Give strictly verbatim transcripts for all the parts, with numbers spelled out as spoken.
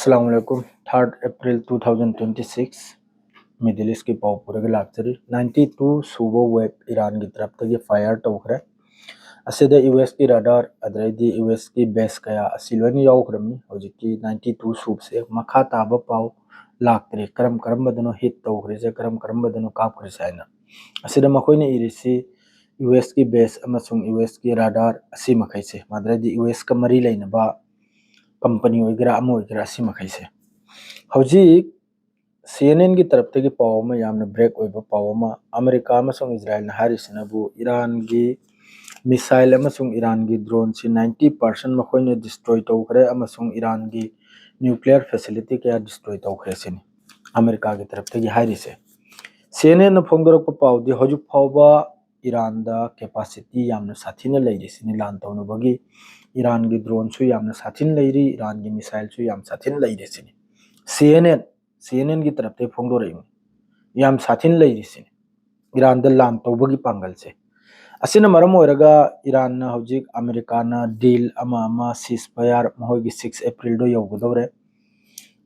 ꯑꯁꯂꯥꯃꯨ ꯑꯂꯥꯏꯀꯨꯝ꯫ Third April two thousand twenty six, Middle Eastꯀꯤ ꯄꯥꯎ ꯄꯨꯔꯒ ꯂꯥꯛꯆꯔꯤ꯫ Ninety two ꯁꯨꯕ ꯋꯦꯕ ꯏꯔꯥꯟꯒꯤ ꯇꯔꯞꯇꯒꯤ ꯐꯥꯏꯌꯔ ꯇꯧꯈ꯭ꯔꯦ꯫ ꯑꯁꯤꯗ ꯌꯨ ꯑꯦꯁꯀꯤ ꯔꯥꯗꯥꯔ, ꯑꯗꯩꯗꯤ ꯌꯨ ꯑꯦꯁꯀꯤ ꯕꯦꯁ ꯀꯌꯥ ꯑꯁꯤ ꯂꯣꯏꯅ ꯌꯥꯎꯈ꯭ꯔꯕꯅꯤ꯫ ꯍꯧꯖꯤꯛꯀꯤ ninety two ꯁꯨꯕꯁꯦ ꯃꯈꯥ ꯇꯥꯕ ꯄꯥꯎ ꯂꯥꯛꯇ꯭ꯔꯤ, ꯀꯔꯝ ꯀꯔꯝꯕꯗꯅꯣ ꯍꯤꯠ ꯇꯧꯈ꯭ꯔꯤꯁꯦ, ꯀꯔꯝ ꯀꯔꯝꯕꯗꯅꯣ ꯀꯥꯞꯈ꯭ꯔꯤꯁꯦ ꯍꯥꯏꯅ꯫ ꯑꯁꯤꯗ ꯃꯈꯣꯏꯅ ꯏꯔꯤꯁꯤ ꯌꯨ ꯑꯦꯁꯀꯤ ꯕꯦꯁ ꯑꯃꯁꯨꯡ ꯌꯨ ꯑꯦꯁꯀꯤ ꯔꯥꯗꯥꯔ ꯑꯁꯤ ꯃꯈꯩꯁꯦ, ꯑꯗꯩꯗꯤ ꯌꯨ ꯑꯦꯁꯀ ꯃꯔꯤ ꯂꯩꯅꯕ ꯀꯝꯄꯅꯤ ꯑꯣꯏꯒꯦꯔꯥ ꯑꯃ ꯑꯣꯏꯒꯦꯔꯥ, ꯑꯁꯤ ꯃꯈꯩꯁꯦ꯫ ꯍꯧꯖꯤꯛ ꯁꯤ ꯑꯦꯟ ꯑꯦꯟꯒꯤ ꯇꯔꯞꯇꯒꯤ ꯄꯥꯎ ꯑꯃ, ꯌꯥꯝꯅ ꯕ꯭ꯔꯦꯛ ꯑꯣꯏꯕ ꯄꯥꯎ ꯑꯃ, ꯑꯃꯦꯔꯤꯀꯥ ꯑꯃꯁꯨꯡ ꯏꯖꯔꯥꯏꯜꯅ ꯍꯥꯏꯔꯤꯁꯤꯅꯕꯨ ꯏꯔꯥꯟꯒꯤ ꯃꯤꯁꯥꯏꯜ ꯑꯃꯁꯨꯡ ꯏꯔꯥꯟꯒꯤ ꯗ꯭ꯔꯣꯟꯁꯤ ninety percent ꯃꯈꯣꯏꯅ ꯗꯤꯁꯇ꯭ꯔꯣꯏ ꯇꯧꯈ꯭ꯔꯦ ꯑꯃꯁꯨꯡ ꯏꯔꯥꯟꯒꯤ ꯅ꯭ꯌꯨꯀ꯭ꯂꯤꯌꯔ ꯐꯦꯁꯤꯂꯤꯇꯤ ꯀꯌꯥ ꯗꯤꯁꯇ꯭ꯔꯣꯏ ꯇꯧꯈ꯭ꯔꯦ ꯁꯤꯅꯤ ꯑꯃꯦꯔꯤꯀꯥꯒꯤ ꯇꯔꯞꯇꯒꯤ ꯍꯥꯏꯔꯤꯁꯦ꯫ ꯁꯤ ꯑꯦꯟ ꯑꯦꯟꯅ ꯐꯣꯡꯗꯣꯔꯛꯄ ꯄꯥꯎꯗꯤ ꯍꯧꯖꯤꯛ ꯐꯥꯎꯕ ꯏꯔꯥꯟꯗ ꯀꯦꯄꯥꯁꯤꯇꯤ ꯌꯥꯝꯅ ꯁꯥꯊꯤꯅ ꯂꯩꯔꯤ ꯁꯤꯅꯤ ꯂꯥꯟ ꯇꯧꯅꯕꯒꯤ꯫ ꯏꯔꯥꯟꯒꯤ ꯗ꯭ꯔꯣꯟꯁꯨ ꯌꯥꯝꯅ ꯁꯥꯊꯤꯅ ꯂꯩꯔꯤ, ꯏꯔꯥꯟꯒꯤ ꯃꯤꯁꯥꯏꯜꯁꯨ ꯌꯥꯝ ꯁꯥꯊꯤꯅ ꯂꯩꯔꯤ ꯁꯤꯅꯤ C N N, C N ꯑꯦꯟꯒꯤ ꯇꯔꯞꯇꯒꯤ ꯐꯣꯡꯗꯣꯔꯛꯏꯕꯅꯤ꯫ ꯌꯥꯝ ꯁꯥꯊꯤꯅ ꯂꯩꯔꯤ ꯁꯤꯅꯤ ꯏꯔꯥꯟꯗ ꯂꯥꯟ ꯇꯧꯕꯒꯤ ꯄꯥꯡꯒꯜꯁꯦ꯫ ꯑꯁꯤꯅ ꯃꯔꯝ ꯑꯣꯏꯔꯒ ꯏꯔꯥꯟꯅ ꯍꯧꯖꯤꯛ, ꯑꯃꯦꯔꯤꯀꯥꯅ ꯗꯤꯜ ꯑꯃ ꯑꯃ, ꯁꯤꯁ ꯐꯥꯌꯔ, ꯃꯈꯣꯏꯒꯤ six Aprilꯗꯣ ꯌꯧꯒꯗꯧꯔꯦ꯫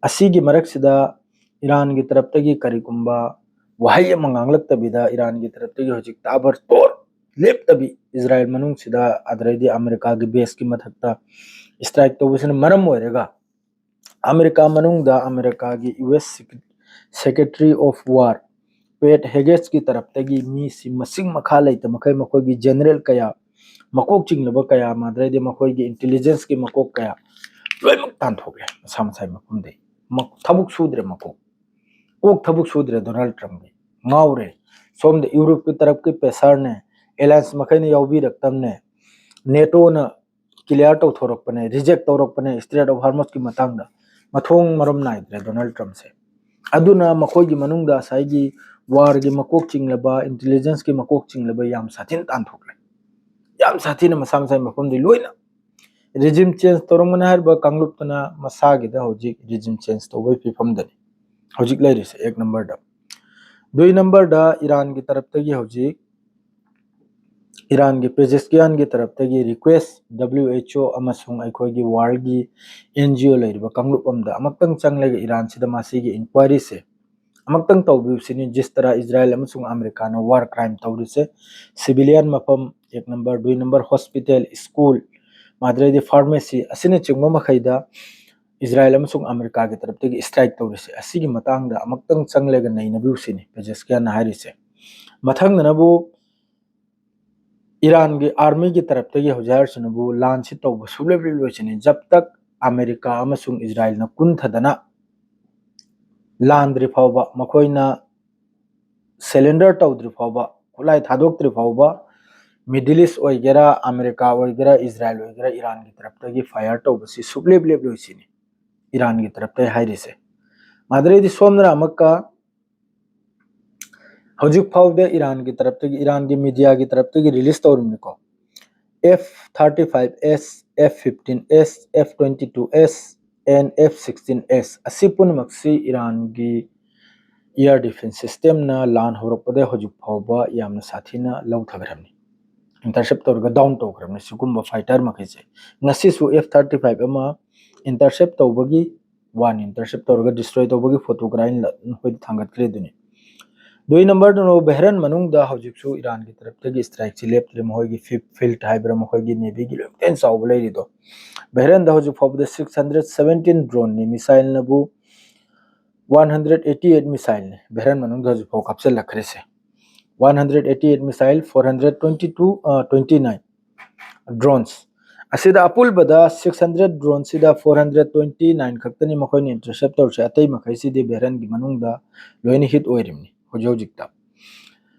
ꯑꯁꯤꯒꯤ ꯃꯔꯛꯁꯤꯗ ꯏꯔꯥꯟꯒꯤ ꯇꯔꯞꯇꯒꯤ ꯀꯔꯤꯒꯨꯝꯕ ꯋꯥꯍꯩ ꯑꯃ ꯉꯥꯡꯂꯛꯇꯕꯤꯗ, ꯏꯔꯥꯟꯒꯤ ꯇꯔꯞꯇꯒꯤ ꯍꯧꯖꯤꯛ ꯇꯥꯕꯔꯇꯣꯔ ꯂꯦꯞꯇꯕꯤ ꯏꯖꯔꯥꯏꯜ ꯃꯅꯨꯡꯁꯤꯗ, ꯑꯗꯩꯗꯤ ꯑꯃꯦꯔꯤꯀꯥꯒꯤ ꯕꯦꯁꯀꯤ ꯃꯊꯛꯇ ꯁ꯭ꯇ꯭ꯔꯥꯏꯛ ꯇꯧꯕꯁꯤꯅ ꯃꯔꯝ ꯑꯣꯏꯔꯒ ꯑꯃꯦꯔꯤꯀꯥ ꯃꯅꯨꯡꯗ ꯑꯃꯦꯔꯤꯀꯥꯒꯤ U S Secretary of War Pete Hegsethꯀꯤ ꯇꯔꯞꯇꯒꯤ ꯃꯤꯁꯤ ꯃꯁꯤꯡ ꯃꯈꯥ ꯂꯩꯇ ꯃꯈꯩ, ꯃꯈꯣꯏꯒꯤ ꯖꯦꯅꯔꯦꯜ ꯀꯌꯥ, ꯃꯀꯣꯛ ꯆꯤꯡꯂꯕ ꯀꯌꯥ, ꯃꯗ꯭ꯔꯩꯗꯤ ꯃꯈꯣꯏꯒꯤ intelligenceꯀꯤ ꯃꯀꯣꯛ ꯀꯌꯥ ꯂꯣꯏꯅꯃꯛ ꯇꯥꯟꯊꯣꯛꯑꯦ ꯃꯁꯥ ꯃꯁꯥꯒꯤ ꯃꯐꯝꯗꯒꯤ꯫ ꯃ-, ꯊꯕꯛ ꯁꯨꯗ꯭ꯔꯦ ꯃꯀꯣꯛ꯫ ꯀꯣꯛ ꯊꯕꯛ ꯁꯨꯗ꯭ꯔꯦ ꯗꯣꯅꯥꯜꯗ ꯇ꯭ꯔꯝꯞꯀꯤ꯫ ꯉꯥꯎꯔꯦ꯫ ꯁꯣꯝꯗ ꯌꯨꯔꯣꯞꯀꯤ ꯇꯔꯞꯀꯤ ꯄ꯭ꯔꯦꯁꯔꯅꯦ, alliance ꯃꯈꯩꯅ ꯌꯥꯎꯕꯤꯔꯛꯇꯕꯅꯦ, ꯅꯦꯇꯣꯅ clear ꯇꯧꯊꯣꯔꯛꯄꯅꯦ, reject ꯇꯧꯔꯛꯄꯅꯦ Strait of Hormuzꯀꯤ ꯃꯇꯥꯡꯗ꯫ ꯃꯊꯣꯡ ꯃꯔꯝ ꯅꯥꯏꯗ꯭ꯔꯦ ꯗꯣꯅꯥꯜꯗ ꯇ꯭ꯔꯝꯞꯁꯦ꯫ ꯑꯗꯨꯅ ꯃꯈꯣꯏꯒꯤ ꯃꯅꯨꯡꯗ ꯉꯁꯥꯏꯒꯤ warꯒꯤ ꯃꯀꯣꯛ ꯆꯤꯡꯂꯕ, intelligenceꯀꯤ ꯃꯀꯣꯛ ꯆꯤꯡꯂꯕ ꯌꯥꯝ ꯁꯥꯊꯤꯅ ꯇꯥꯟꯊꯣꯛꯂꯦ꯫ ꯌꯥꯝ ꯁꯥꯊꯤꯅ ꯃꯁꯥ ꯃꯁꯥꯒꯤ ꯃꯐꯝꯗꯤ ꯂꯣꯏꯅ regime change ꯇꯧꯔꯝꯒꯅꯤ ꯍꯥꯏꯔꯤꯕ ꯀꯥꯡꯂꯨꯞꯇꯨꯅ ꯃꯁꯥꯒꯤꯗ ꯍꯧꯖꯤꯛ regime change ꯇꯧꯕꯒꯤ ꯐꯤꯕꯝꯗꯅꯤ ꯍꯧꯖꯤꯛ ꯂꯩꯔꯤꯁꯦ꯫ ꯑꯦꯛ ꯅꯝꯕꯔꯗ꯫ ꯗꯨꯏ ꯅꯝꯕꯔꯗ ꯏꯔꯥꯟꯒꯤ ꯇꯔꯞꯇꯒꯤ ꯍꯧꯖꯤꯛ ꯏꯔꯥꯟꯒꯤ ꯄꯦꯖꯦꯁꯀꯤꯌꯥꯟꯒꯤ ꯇꯔꯞꯇꯒꯤ ꯔꯤꯀ꯭ꯋꯦꯁ, ꯗꯕ꯭ꯂꯤꯎ ꯑꯩꯆ ꯑꯣ ꯑꯃꯁꯨꯡ ꯑꯩꯈꯣꯏꯒꯤ ꯋꯥꯔꯜꯒꯤ ꯑꯦꯟ ꯖꯤ ꯑꯣ ꯂꯩꯔꯤꯕ ꯀꯥꯡꯂꯨꯞ ꯑꯃꯗ ꯑꯃꯨꯛꯇꯪ ꯆꯪꯂꯒ ꯏꯔꯥꯟꯁꯤꯗ ꯃꯁꯤꯒꯤ ꯏꯟꯀ꯭ꯋꯥꯏꯔꯤꯁꯦ ꯑꯃꯨꯛꯇꯪ ꯇꯧꯕꯤꯌꯨ ꯁꯤꯅꯤ꯫ ꯖꯤꯁ ꯇꯔꯥ ꯏꯖꯔꯥꯏꯜ ꯑꯃꯁꯨꯡ ꯑꯃꯦꯔꯤꯀꯥꯅ ꯋꯥꯔ ꯀ꯭ꯔꯥꯏꯝ ꯇꯧꯔꯤꯁꯦ꯫ ꯁꯤꯚꯤꯂꯤꯌꯟ ꯃꯐꯝ, ꯑꯦꯛ ꯅꯝꯕꯔ, ꯗꯨꯏ ꯅꯝꯕꯔ, ꯍꯣꯁꯄꯤꯇꯥꯜ, ꯁ꯭ꯀꯨꯜ, ꯃꯥꯗ꯭ꯔꯩꯗꯤ ꯐꯥꯔꯃꯥꯁꯤ ꯑꯁꯤꯅꯆꯤꯡꯕ ꯃꯈꯩꯗ ꯏꯖꯔꯥꯏꯜ ꯑꯃꯁꯨꯡ ꯑꯃꯦꯔꯤꯀꯥꯒꯤ ꯇꯔꯞꯇꯒꯤ ꯏꯁꯇ꯭ꯔꯥꯏꯛ ꯇꯧꯔꯤꯁꯦ꯫ ꯑꯁꯤꯒꯤ ꯃꯇꯥꯡꯗ ꯑꯃꯨꯛꯇꯪ ꯆꯪꯂꯒ ꯅꯩꯅꯕꯤꯌꯨ ꯁꯤꯅꯤ ꯄꯦꯖꯦꯁꯀꯤꯌꯥꯟꯅ ꯍꯥꯏꯔꯤꯁꯦ꯫ ꯃꯊꯪꯗꯅꯕꯨ ꯏꯔꯥꯟꯒꯤ ꯑꯥꯔꯃꯤꯒꯤ ꯇꯔꯞꯇꯒꯤ ꯍꯧꯖꯤꯛ ꯍꯥꯏꯔꯤꯁꯤꯅꯕꯨ ꯂꯥꯟꯁꯤ ꯇꯧꯕ ꯁꯨꯡꯂꯦꯞ ꯂꯦꯞꯂꯣꯏꯁꯤꯅꯤ꯫ ꯖꯕ ꯇꯛ ꯑꯃꯦꯔꯤꯀꯥ ꯑꯃꯁꯨꯡ ꯏꯖꯔꯥꯏꯜꯅ ꯀꯨꯟꯊꯗꯅ ꯂꯥꯟꯗ꯭ꯔꯤ ꯐꯥꯎꯕ, ꯃꯈꯣꯏꯅ ꯁꯦꯂꯦꯟꯗꯔ ꯇꯧꯗ꯭ꯔꯤ ꯐꯥꯎꯕ, ꯈꯨꯠꯂꯥꯏ ꯊꯥꯗꯣꯛꯇ꯭ꯔꯤ ꯐꯥꯎꯕ, ꯃꯤꯗꯜ ꯏꯁ ꯑꯣꯏꯒꯦꯔꯥ, ꯑꯃꯦꯔꯤꯀꯥ ꯑꯣꯏꯒꯦꯔꯥ, ꯏꯖꯔꯥꯏꯜ ꯑꯣꯏꯒꯦꯔꯥ, ꯏꯔꯥꯟꯒꯤ ꯇꯔꯞꯇꯒꯤ ꯐꯥꯏꯌꯔ ꯇꯧꯕꯁꯤ ꯁꯨꯛꯂꯦꯞ ꯂꯦꯞꯂꯣꯏꯁꯤꯅꯤ ꯏꯔꯥꯟꯒꯤ ꯇꯔꯞꯇꯒꯤ ꯍꯥꯏꯔꯤꯁꯦ꯫ ꯃꯥꯗ꯭ꯔꯩꯗꯤ ꯁꯣꯝꯗꯅ ꯑꯃꯨꯛꯀ ꯍꯧꯖꯤꯛ ꯐꯥꯎꯗ ꯏꯔꯥꯟꯒꯤ ꯇꯔꯞꯇꯒꯤ, ꯏꯔꯥꯟꯒꯤ ꯃꯤꯗꯤꯌꯥꯒꯤ ꯇꯔꯞꯇꯒꯤ release ꯇꯧꯔꯤꯕꯅꯤꯀꯣ꯫ F thirty five S, F fifteen S, F twenty two S, and F sixteen S ꯑꯁꯤ ꯄꯨꯝꯅꯃꯛꯁꯤ ꯏꯔꯥꯟꯒꯤ ꯏꯌꯥꯔ ꯗꯤꯐꯦꯟꯁ ꯁꯤꯁꯇꯦꯝꯅ ꯂꯥꯟ ꯍꯧꯔꯛꯄꯗ ꯍꯧꯖꯤꯛ ꯐꯥꯎꯕ ꯌꯥꯝꯅ ꯁꯥꯊꯤꯅ ꯂꯧꯊꯈ꯭ꯔꯕꯅꯤ, ꯏꯟꯇꯔꯁꯦꯞ ꯇꯧꯔꯒ ꯗꯥꯎꯟ ꯇꯧꯈ꯭ꯔꯕꯅꯤ꯫ ꯁꯤꯒꯨꯝꯕ ꯐꯥꯏꯇꯔ ꯃꯈꯩꯁꯦ ꯉꯁꯤꯁꯨ F thirty five ꯑꯃ ꯏꯟꯇꯔꯁꯦꯞ ꯇꯧꯕꯒꯤ, ꯋꯥꯟ ꯏꯟꯇꯔꯁꯦꯞ ꯇꯧꯔꯒ ꯗꯤꯁꯇ꯭ꯔꯣꯏ ꯇꯧꯕꯒꯤ ꯐꯣꯇꯣꯒ꯭ꯔꯥꯐ ꯑꯩꯅ ꯅꯈꯣꯏꯗ ꯊꯥꯡꯒꯠꯈ꯭ꯔꯦ ꯑꯗꯨꯅꯤ꯫ ꯗꯨꯏ ꯅꯝꯕꯔꯗꯨꯅ ꯕꯦꯍꯔꯟ ꯃꯅꯨꯡꯗ ꯍꯧꯖꯤꯛꯁꯨ ꯏꯔꯥꯟꯒꯤ ꯇꯔꯞꯇꯒꯤ ꯏꯁꯇ꯭ꯔꯥꯏꯛꯁꯤ ꯂꯦꯞꯇ꯭ꯔꯦ꯫ ꯃꯈꯣꯏꯒꯤ ꯐꯤꯞ ꯐꯤꯜꯠ ꯍꯥꯏꯕ꯭ꯔꯥ, ꯃꯈꯣꯏꯒꯤ ꯅꯦꯚꯤꯒꯤ ꯂꯣꯏꯅ ꯆꯥꯎꯕ ꯂꯩꯔꯤꯗꯣ꯫ ꯕꯦꯍꯔꯟꯗ ꯍꯧꯖꯤꯛ ꯐꯥꯎꯕꯗ six hundred seventeen ꯗ꯭ꯔꯣꯟꯅꯤ, ꯃꯤꯁꯥꯏꯜꯅꯕꯨ one hundred eighty eight ꯃꯤꯁꯥꯏꯜꯅꯤ ꯕꯦꯍꯔꯟ ꯃꯅꯨꯡꯗ ꯍꯧꯖꯤꯛ ꯐꯥꯎ ꯀꯥꯞꯁꯤꯜꯂꯛꯈ꯭ꯔꯤꯁꯦ꯫ One hundred eighty eight missile, four hundred twenty two, twenty nine drones꯫ ꯑꯁꯤꯗ ꯑꯄꯨꯟꯕꯗ six hundred ꯗ꯭ꯔꯣꯟꯁꯤꯗ four hundred twenty nine ꯈꯛꯇꯅꯤ ꯃꯈꯣꯏꯅ ꯏꯟꯇꯔꯁꯦꯞ ꯇꯧꯔꯤꯁꯦ꯫ ꯑꯇꯩ ꯃꯈꯩꯁꯤꯗꯤ ꯕꯦꯍꯔꯟꯒꯤ ꯃꯅꯨꯡꯗ ꯂꯣꯏꯅ ꯍꯤꯠ ꯑꯣꯏꯔꯤꯕꯅꯤ ꯍꯧꯖꯤꯛ ꯍꯧꯖꯤꯛꯇ꯫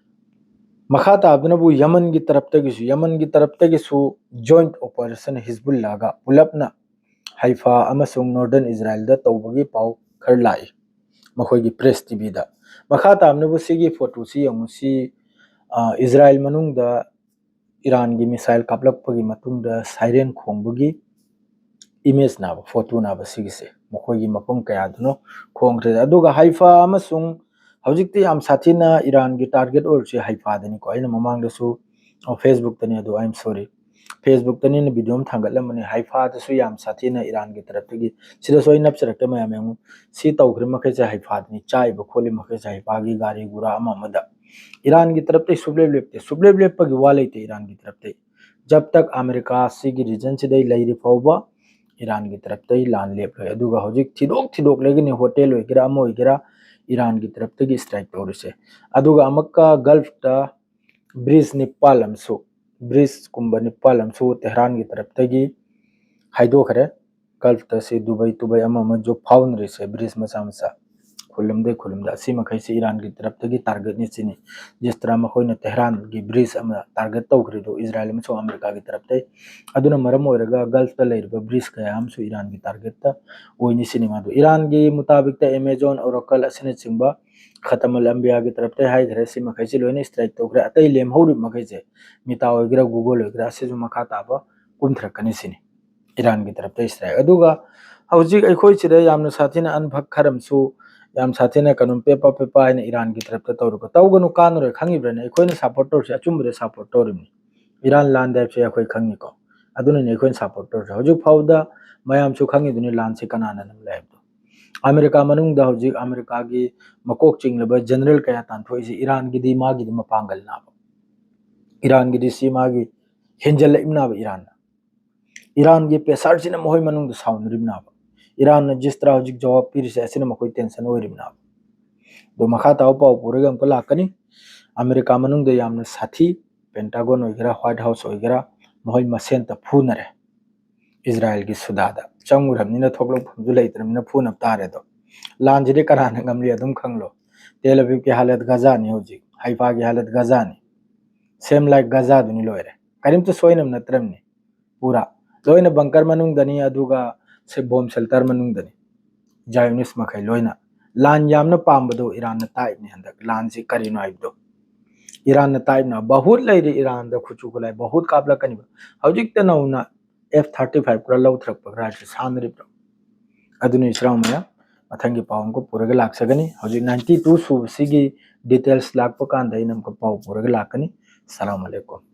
ꯃꯈꯥ ꯇꯥꯕꯗꯅꯕꯨ ꯌꯃꯟꯒꯤ ꯇꯔꯞꯇꯒꯤꯁꯨ, ꯌꯃꯟꯒꯤ ꯇꯔꯞꯇꯒꯤꯁꯨ ꯖꯣꯏꯟꯠ ꯑꯣꯄꯔꯦꯁꯟ ꯍꯤꯖꯕꯨꯜꯂꯥꯒ ꯄꯨꯂꯞꯅ ꯍꯩꯐꯥ ꯑꯃꯁꯨꯡ ꯅꯣꯔꯗꯔꯟ ꯏꯖꯔꯥꯏꯜꯗ ꯇꯧꯕꯒꯤ ꯄꯥꯎ ꯈꯔ ꯂꯥꯛꯏ ꯃꯈꯣꯏꯒꯤ ꯄ꯭ꯔꯦꯁ ꯇꯤꯚꯤꯗ꯫ ꯃꯈꯥ ꯇꯥꯕꯅꯕꯨ ꯁꯤꯒꯤ ꯐꯣꯇꯣꯁꯤ ꯌꯦꯡꯉꯨ꯫ ꯁꯤ, ꯑ, ꯏꯖꯔꯥꯏꯜ ꯃꯅꯨꯡꯗ ꯏꯔꯥꯟꯒꯤ ꯃꯤꯁꯥꯏꯜ ꯀꯥꯞꯂꯛꯄꯒꯤ ꯃꯇꯨꯡꯗ ꯁꯥꯏꯔꯦꯟ ꯈꯣꯡꯕꯒꯤ ꯏꯃꯦꯖ ꯅꯥꯕ, ꯐꯣꯇꯣ ꯅꯥꯕ ꯁꯤꯒꯤꯁꯦ ꯃꯈꯣꯏꯒꯤ ꯃꯐꯝ ꯀꯌꯥꯗꯅꯣ ꯈꯣꯡꯈ꯭ꯔꯦ꯫ ꯑꯗꯨꯒ ꯍꯩꯐꯥ ꯑꯃꯁꯨꯡ ꯍꯧꯖꯤꯛꯇꯤ ꯌꯥꯝ ꯁꯥꯊꯤꯅ ꯏꯔꯥꯟꯒꯤ ꯇꯥꯔꯒꯦꯠ ꯑꯣꯏꯔꯤꯁꯦ ꯍꯩꯐꯥꯗꯅꯤꯀꯣ꯫ ꯑꯩꯅ ꯃꯃꯥꯡꯗꯁꯨ ꯑꯣ, Facebook ꯇꯅꯤ ꯑꯗꯨ, I am sorry, Facebook ꯇꯅꯤꯅ video ꯑꯃ ꯊꯥꯡꯒꯠꯂꯝꯕꯅꯤ꯫ ꯍꯥꯏꯐꯥꯗꯁꯨ ꯌꯥꯝ ꯁꯥꯊꯤꯅ ꯏꯔꯥꯟꯒꯤ ꯇꯔꯞꯇꯒꯤ, ꯁꯤꯗꯁꯨ ꯑꯩ ꯅꯞꯆꯔꯛꯀꯦ ꯃꯌꯥꯝ ꯌꯦꯡꯉꯨ꯫ ꯁꯤ ꯇꯧꯈ꯭ꯔꯤ ꯃꯈꯩꯁꯦ ꯍꯥꯏꯐꯥꯗꯅꯤ, ꯆꯥꯏꯕ ꯈꯣꯠꯂꯤ ꯃꯈꯩꯁꯦ ꯍꯥꯏꯐꯥꯒꯤ ꯒꯥꯔꯤ ꯒꯨꯔꯥ ꯑꯃ ꯑꯃꯗ꯫ ꯏꯔꯥꯟꯒꯤ ꯇꯔꯞꯇꯩ ꯁꯨꯞꯂꯦꯞ ꯂꯦꯞꯇꯦ, ꯁꯨꯞꯂꯦꯞ ꯂꯦꯞꯄꯒꯤ ꯋꯥ ꯂꯩꯇꯦ ꯏꯔꯥꯟꯒꯤ ꯇꯔꯞꯇꯩ꯫ ꯖꯕ ꯇꯛ ꯑꯃꯦꯔꯤꯀꯥ ꯁꯤꯒꯤ region ꯁꯤꯗꯩ ꯂꯩꯔꯤ ꯐꯥꯎꯕ ꯏꯔꯥꯟꯒꯤ ꯇꯔꯞꯇꯩ ꯂꯥꯟ ꯂꯦꯞꯂꯣꯏ꯫ ꯑꯗꯨꯒ ꯍꯧꯖꯤꯛ ꯊꯤꯗꯣꯛ ꯊꯤꯗꯣꯛꯂꯒꯅꯤ, ꯍꯣꯇꯦꯜ ꯑꯣꯏꯒꯦꯔꯥ ꯑꯃ ꯑꯣꯏꯒꯦꯔꯥ ꯏꯔꯥꯟꯒꯤ ꯇꯔꯞꯇꯒꯤ strike ꯇꯧꯔꯤꯁꯦ꯫ ꯑꯗꯨꯒ ꯑꯃꯨꯛꯀ ꯒꯜꯐꯇ bridge ꯅꯤꯄꯥꯜ ꯑꯃꯁꯨ, bridge ꯀꯨꯝꯕ ꯅꯤꯄꯥꯜ ꯑꯃꯁꯨ ꯇꯦꯍꯔꯥꯟꯒꯤ ꯇꯔꯞꯇꯒꯤ ꯍꯥꯏꯗꯣꯛꯈ꯭ꯔꯦ꯫ ꯒꯜꯐꯇ ꯁꯤ ꯗꯨꯕꯩ ꯇꯨꯕꯩ ꯑꯃ ꯑꯃꯁꯨ ꯐꯥꯎꯅꯔꯤꯁꯦ, bridge ꯃꯆꯥ ꯃꯆꯥ꯫ ꯈꯨꯜꯂꯝꯗꯩ ꯈꯨꯜꯂꯝꯗ꯫ ꯑꯁꯤ ꯃꯈꯩꯁꯤ ꯏꯔꯥꯟꯒꯤ ꯇꯔꯞꯇꯒꯤ target ꯅꯤ ꯁꯤꯅꯤ꯫ ꯖꯤꯁ ꯇꯔꯥ ꯃꯈꯣꯏꯅ ꯇꯦꯍꯔꯥꯟꯒꯤ bridge ꯑꯃ target ꯇꯧꯈ꯭ꯔꯤꯗꯣ ꯏꯖꯔꯥꯏꯜ ꯑꯃꯁꯨꯡ ꯑꯃꯦꯔꯤꯀꯥꯒꯤ ꯇꯔꯞꯇꯩ꯫ ꯑꯗꯨꯅ ꯃꯔꯝ ꯑꯣꯏꯔꯒ ꯒꯜꯐꯇ ꯂꯩꯔꯤꯕ bridge ꯀꯌꯥ ꯑꯃꯁꯨ ꯏꯔꯥꯟꯒꯤ target ꯇ ꯑꯣꯏꯅꯤ ꯁꯤꯅꯤ꯫ ꯃꯥꯗꯣ ꯏꯔꯥꯟꯒꯤ ꯃꯨꯇꯥꯕꯤꯛꯇ Amazon, Oracle ꯑꯁꯤꯅꯆꯤꯡꯕ ꯈꯇꯃꯜ ꯑꯝꯕꯤꯌꯥꯒꯤ ꯇꯔꯞꯇꯩ ꯍꯥꯏꯈ꯭ꯔꯦ꯫ ꯁꯤ ꯃꯈꯩꯁꯤ ꯂꯣꯏꯅ strike ꯇꯧꯈ꯭ꯔꯦ꯫ ꯑꯇꯩ ꯂꯦꯝꯍꯧꯔꯤꯕ ꯃꯈꯩꯁꯦ, Meta ꯑꯣꯏꯒꯦꯔꯥ Google ꯑꯣꯏꯒꯦꯔꯥ, ꯑꯁꯤꯁꯨ ꯃꯈꯥ ꯇꯥꯕ ꯀꯨꯝꯊꯔꯛꯀꯅꯤ ꯁꯤꯅꯤ꯫ ꯏꯔꯥꯟꯒꯤ ꯇꯔꯞꯇ strike꯫ ꯑꯗꯨꯒ ꯍꯧꯖꯤꯛ ꯑꯩꯈꯣꯏ ꯁꯤꯗ ꯌꯥꯝꯅ ꯁꯥꯊꯤꯅ ꯑꯟꯐꯛ ꯈꯔ ꯑꯃꯁꯨ, ꯌꯥꯝ ꯁꯥꯊꯤꯅ ꯀꯩꯅꯣꯝ ꯄꯦꯄꯥ ꯄꯦꯄꯥ ꯍꯥꯏꯅ ꯏꯔꯥꯟꯒꯤ ꯇꯔꯞꯇ ꯇꯧꯔꯒ ꯇꯧꯒꯅꯨ, ꯀꯥꯟꯅꯔꯣꯏ ꯈꯪꯉꯤꯕ꯭ꯔꯅꯦ? ꯑꯩꯈꯣꯏꯅ support ꯇꯧꯔꯤꯁꯦ ꯑꯆꯨꯝꯕꯗ support ꯇꯧꯔꯤꯕꯅꯤ꯫ ꯏꯔꯥꯟ ꯂꯥꯟꯗꯦ ꯍꯥꯏꯕꯁꯦ ꯑꯩꯈꯣꯏ ꯈꯪꯉꯤꯀꯣ꯫ ꯑꯗꯨꯅꯅꯦ ꯑꯩꯈꯣꯏꯅ support ꯇꯧꯔꯤꯁꯦ꯫ ꯍꯧꯖꯤꯛ ꯐꯥꯎꯕꯗ ꯃꯌꯥꯝꯁꯨ ꯈꯪꯉꯤꯗꯨꯅꯤ ꯂꯥꯟꯁꯦ ꯀꯅꯥꯅ ꯅꯝꯂꯦ ꯍꯥꯏꯕꯗꯣ꯫ ꯑꯃꯦꯔꯤꯀꯥ ꯃꯅꯨꯡꯗ ꯍꯧꯖꯤꯛ ꯑꯃꯦꯔꯤꯀꯥꯒꯤ ꯃꯀꯣꯛ ꯆꯤꯡꯂꯕ general ꯀꯌꯥ ꯇꯥꯟꯊꯣꯛꯏꯁꯦ ꯏꯔꯥꯟꯒꯤꯗꯤ ꯃꯥꯒꯤꯗꯤ ꯃꯄꯥꯡꯒꯜ ꯅꯥꯕ꯫ ꯏꯔꯥꯟꯒꯤꯗꯤ ꯁꯤ ꯃꯥꯒꯤ ꯍꯦꯟꯖꯜꯂꯛꯏꯕꯅꯥꯕ ꯏꯔꯥꯟꯅ꯫ ꯏꯔꯥꯟꯒꯤ pressure ꯁꯤꯅ ꯃꯈꯣꯏ ꯃꯅꯨꯡꯗ ꯁꯥꯎꯅꯔꯤꯕꯅꯥꯕ꯫ ꯏꯔꯥꯟꯅ ꯖꯤꯁ ꯇꯔꯥ ꯍꯧꯖꯤꯛ ꯖꯋꯥꯕ ꯄꯤꯔꯤꯁꯦ ꯑꯁꯤꯅ ꯃꯈꯣꯏ tension ꯑꯣꯏꯔꯤꯕꯅꯥꯕ꯫ ꯑꯗꯣ ꯃꯈꯥ ꯇꯥꯕ ꯄꯥꯎ ꯄꯨꯔꯒ ꯑꯃꯨꯛꯀ ꯂꯥꯛꯀꯅꯤ꯫ ꯑꯃꯦꯔꯤꯀꯥ ꯃꯅꯨꯡꯗ ꯌꯥꯝꯅ ꯁꯥꯊꯤ, Pentagon ꯑꯣꯏꯒꯦꯔꯥ, White House ꯑꯣꯏꯒꯦꯔꯥ, ꯃꯈꯣꯏ ꯃꯁꯦꯟꯇ ꯐꯨꯅꯔꯦ꯫ ꯏꯖꯔꯥꯏꯜꯒꯤ ꯁꯨꯗꯥꯗ ꯆꯪꯉꯨꯔꯕꯅꯤꯅ ꯊꯣꯛꯂꯛꯐꯝꯁꯨ ꯂꯩꯇ꯭ꯔꯕꯅꯤꯅ ꯐꯨꯅꯕ ꯇꯥꯔꯦ ꯑꯗꯣ꯫ ꯂꯥꯟꯁꯤꯗꯤ ꯀꯅꯥꯅ ꯉꯝꯂꯤ ꯑꯗꯨꯝ ꯈꯪꯂꯣ꯫ ꯇꯦꯜ ꯑꯕꯤꯕꯀꯤ ꯍꯥꯂꯠ ꯒꯖꯥꯅꯤ ꯍꯧꯖꯤꯛ, ꯍꯥꯏꯐꯥꯒꯤ ꯍꯥꯂꯠ ꯒꯖꯥꯅꯤ, same like ꯒꯖꯥꯗꯨꯅꯤ ꯂꯣꯏꯔꯦ꯫ ꯀꯔꯤꯝꯇ ꯁꯣꯏꯅꯕ ꯅꯠꯇ꯭ꯔꯕꯅꯤ꯫ ꯄꯨꯔꯥ ꯂꯣꯏꯅ bunker ꯃꯅꯨꯡꯗꯅꯤ, ꯑꯗꯨꯒ ꯁꯦ-, bomb shelter ꯃꯅꯨꯡꯗꯅꯤ꯫ Zionist ꯃꯈꯩ ꯂꯣꯏꯅ꯫ ꯂꯥꯟ ꯌꯥꯝꯅ ꯄꯥꯝꯕꯗꯣ ꯏꯔꯥꯟꯅ ꯇꯥꯛꯏꯕꯅꯤ ꯍꯟꯗꯛ꯫ ꯂꯥꯟꯁꯤ ꯀꯔꯤꯅꯣ ꯍꯥꯏꯕꯗꯣ ꯏꯔꯥꯟꯅ ꯇꯥꯛꯏꯕꯅ꯫ ꯕꯍꯨꯠ ꯂꯩꯔꯤ ꯏꯔꯥꯟꯗ ꯈꯨꯠꯁꯨ ꯈꯨꯠꯂꯥꯏ, ꯕꯍꯨꯠ ꯀꯥꯞꯂꯛꯀꯅꯤꯕ꯫ ꯍꯧꯖꯤꯛꯇ ꯅꯧꯅ F thirty five ꯈꯔ ꯂꯧꯊꯔꯛꯄ ꯈꯔꯁꯨ ꯁꯥꯟꯅꯔꯤꯕ꯭ꯔꯣ? ꯑꯗꯨꯅ ꯏꯆꯤꯟ ꯏꯅꯥꯎ ꯃꯌꯥꯝ, ꯃꯊꯪꯒꯤ ꯄꯥꯎ ꯑꯃꯨꯛꯀ ꯄꯨꯔꯒ ꯂꯥꯛꯆꯒꯅꯤ꯫ ꯍꯧꯖꯤꯛ ninety two ꯁꯨꯕꯁꯤꯒꯤ details ꯂꯥꯛꯄ ꯀꯥꯟꯗ ꯑꯩꯅ ꯑꯃꯨꯛꯀ ꯄꯥꯎ ꯄꯨꯔꯒ ꯂꯥꯛꯀꯅꯤ꯫ Assalamu alaikum.